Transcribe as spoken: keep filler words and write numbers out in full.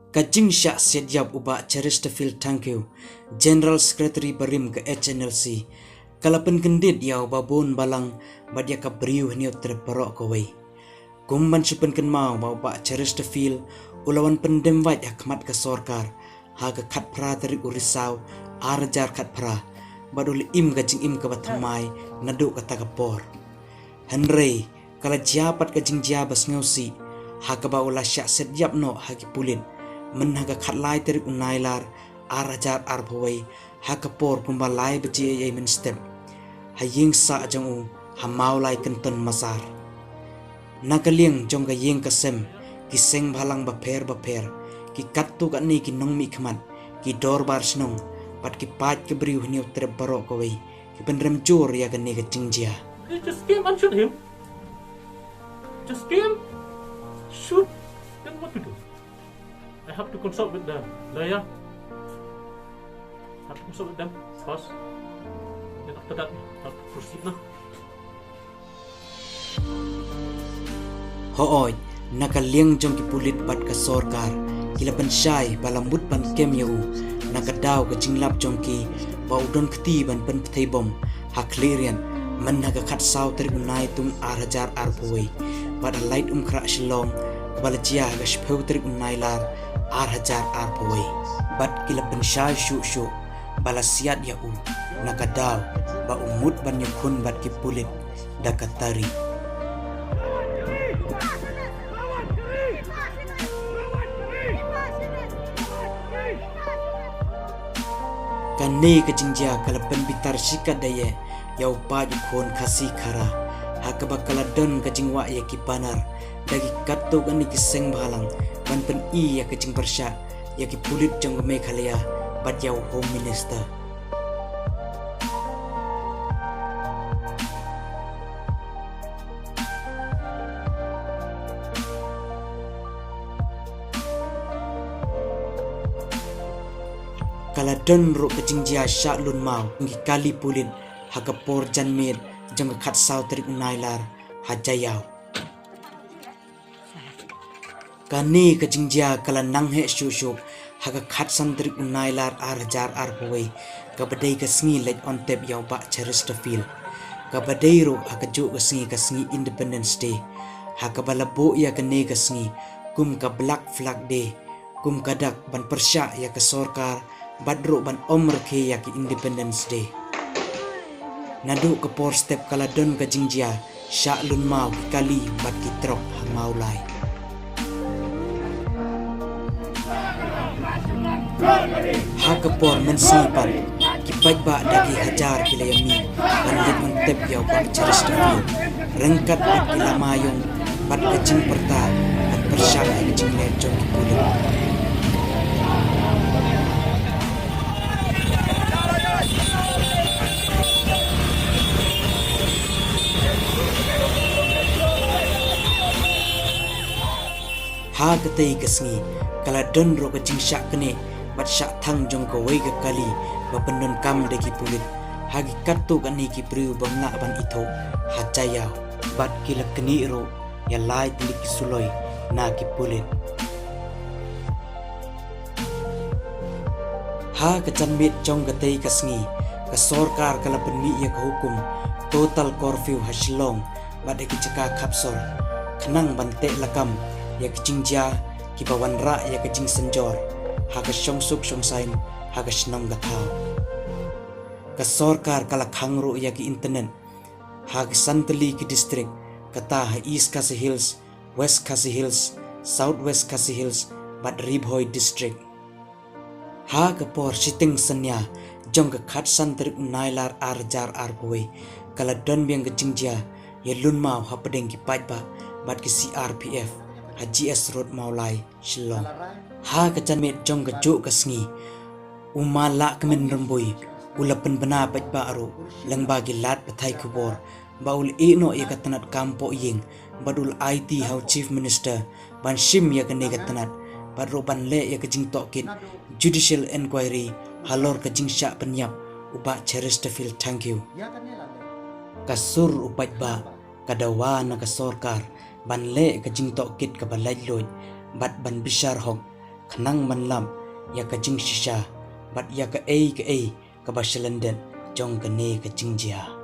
Ka jingshah siat ïap u Bah Chesterfield Thangkhiew, General Secretary barim ka H N L C, ka la pynkyndit ïa u Bah Bun Balang bad ïa ka Bri u Hynñiewtrep baroh kawei. Kum ban shu pynkynmaw ba u Bah Chesterfield u la wan pyndem wait ha khmat ka sorkar ha ka khatphra tarik u Risaw ar hajar khatphra, bad u la im ka jingim kaba thymmai naduh kata ka por. Hynrei ka la jia pat ka jingjia ba sngewsih ha kaba u la shah siat ïap noh ha ki pulit myn ha ka khatlai tarik u Nailar ar hajar arphew wei, ha ka por kumba lai baje eiei mynstep, ha ïing sah jong u ha Mawlai Kynton Masar. Na ka liang jong ka ïing ka sem, ki seng bhalang bapher bapher, ki katto katne ki nongmihkhmat, ki dorbar shnong, bad ki paid ka Bri u Hynñiewtrep baroh kawei ki pynrem jur ïa kane ka jingjia. They just came and shoot him. Just came, shoot. Then what to do? I have to consult with the lawyer. I have to consult with them first. Then after that, I have to proceed now. Hooid, na ka liang jong ki pulit bad ka sorkar, ki la pynshai ba la mut ban kem ïa u na ka daw ka jinglap jong ki ba u don kti ban pynpthei bom ha Khliehriat myn ha ka khatsaw tarik u Naitung ar hajar arphew wei, bad ha Laitumkhrah Shillong kaba la jia ha ka shiphew tarik u Nailar ar hajar arphew wei, bad ki la pynshai shuh shuh ba la siat ïa u na ka daw ba u mut ban ïakhun bad ki pulit da ka tari. Kane ka jingjia ka la pynbitar shikatdei ïa u paid u khun Khasi Khara, ha kaba ka la don ka jingwah ïa ki banner da ki katto katne ki seng bhalang ban pyni ïa ka jingpyrshah ïa ki pulit jong ka Meghalaya bad ïa u Home Minister. Ka la don ruh ka jingjia shah lun maw ki kali pulit ha ka por janmiet jong ka khatsaw tarik u Nailar ha Jaïaw. Kane ka jingjia ka la nang heh shuh shuh ha ka khatsan tarik u Nailar ar hajar arphew wei, kaba dei ka sngi leit on tep ïa u Bah Chesterfield, kaba dei ruh ha kajuh ka sngi ka sngi Independence Day, ha kaba la buh ïa kane ka sngi kum ka Black Flag Day, kum ka dak ban pyrshah ïa ka sorkar bad ruh ban ym rkhie ïa ka Independence Day. Naduh ka por step ka la don ka jingjia shah lun maw ki kali bad ki trok ha Mawlai. Ha ka por mynsngi pat, ki paidbah da ki hajar ki la ïa mih ban leit on tep ïa u Bah Chesterfield ryngkat bad ki lama ïong bad ka jingpyrta ban pyrshah ïa ka jingleh jong ki pulit. Ha katei ka sngi ka la don ruh ka jingshah knieh bad shah thang jong kawei ka kali ba pyndonkam da ki pulit ha ki katto katne ki briew bym lah ban ithuh ha Jaïaw, bad ki la knieh ruh ïa lai tylli ki suloi na ki pulit. Ha ka janmiet jong katei ka sngi, ka sorkar ka la pynmih ïa ka hukum total curfew ha Shillong bad ha ki jaka khapsor, khnang ban teh lakam ïa ki jingjia kiba wanrah ïa ka jingsynjor ha ka shongsuk shongsaiñ ha ka shnong ka thaw. Ka sorkar ka la khang ruh ïa ki internet ha ki san tylli ki district, kata ha East Khasi Hills, West Khasi Hills, South West Khasi Hills bad Ri Bhoi District. Ha ka por shiteng synñia jong ka khatsan tarik u Nailar ar hajar arphew wei, ka la don biang ka jingjia ïa lun maw hapdeng ki paidbah bad ki C R P F ha G S Road Mawlai, Shillong. Ha ka janmiet jong kajuh ka sngi, u Ma Lahkmen Rymbui u la pynbna paidbah ruh lyngba ki lad pathai khubor ba u la ïeh noh ïa ka tnat kam pohïing bad u la aiti ha u Chief Minister ban shim ïa kane ka tnat bad ruh ban leh ïa ka jingtohkit judicial inquiry halor ka jingshah pynïap u Bah Chesterfield Thangkhiew. Ka sur u paidbah ka dawa na ka sorkar ban leh ka jingtohkit kaba laitluid bad ban bishar hok khnang ban lap ïa ka jingshisha bad ïa kaei kaei kaba shalyndet jong kane ka jingjia.